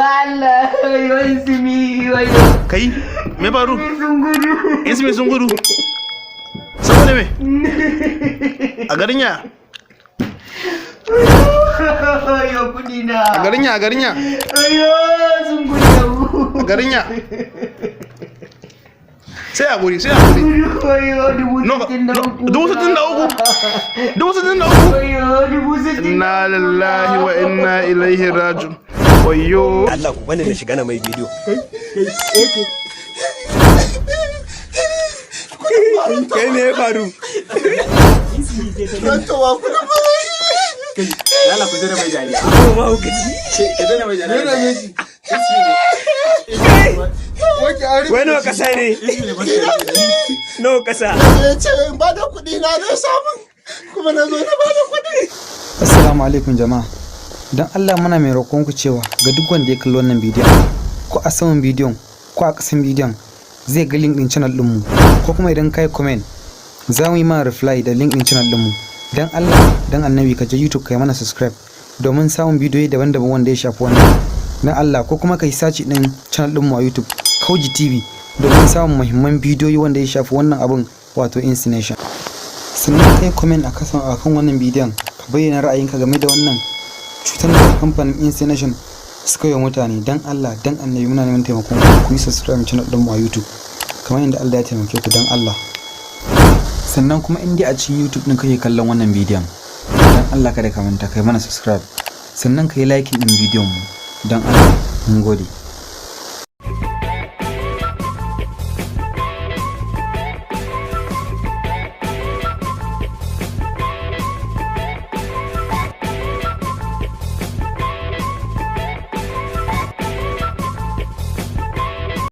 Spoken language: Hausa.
Allah, wayo wayo. Kai, me faru? Sun gudu. Ismi sun gudu. Saboda me? A garin ya? Wayo kudi na. A garin ya, a garin ya? Wayo sun gudu. A garin ya? Sai a guri, sai a guri. Wayo dubu No, 63. 63,000? 63,000? Wayo 63,000. Inna lillahi wa inna ilaihi raji'un. Wayyo. Allah, ku bani na shiga na mai bidiyo. Kai, me ya faru? Rantowa kudin. Lala, ku zira mai dariya. Ko ma hukaci. Ku zira mai dariya. Wai nawa kasa ne? Nawa kasa? Ya ce in ba da kuɗi na zai samu, kuma na zo na ba da kuɗi. Assalamu alaikum jama'a. Don Allah muna mai roƙon ku cewa ga duk wanda ya kalli wannan bidiyon, ko a saman bidiyon ko a ƙasan bidiyon zai ga link ɗin channel ɗinmu, ko kuma idan kai comment za mu yi ma reply da link ɗin channel ɗinmu. Don Allah, don annabi, ka je YouTube ka yi mana subscribe domin samun bidiyoyi daban-daban wanda ya shafi wannan. Don Allah, ko kuma ka yi search ɗin channel ɗinmu a YouTube, Kauji TV, domin samun muhimman bidiyoyi wanda ya shafi wannan abun, wato insination. Sannan kai comment a kasan akan wannan bidiyon, ka bayyana ra'ayinka game da wannan cutar da kamfanin Insination suka yi wa mutane. Dan Allah, dan annabi, muna neman taimakon ku, ku yi subscribe channel ɗinmu a YouTube kamar yadda Allah ya taimake ku, dan Allah. Sannan kuma in dai a cikin YouTube ɗin kake kallon wannan bidiyon, dan Allah kada ka manta kai mana subscribe, sannan ka yi liking ɗin bidiyon mu, dan Allah. Mun gode.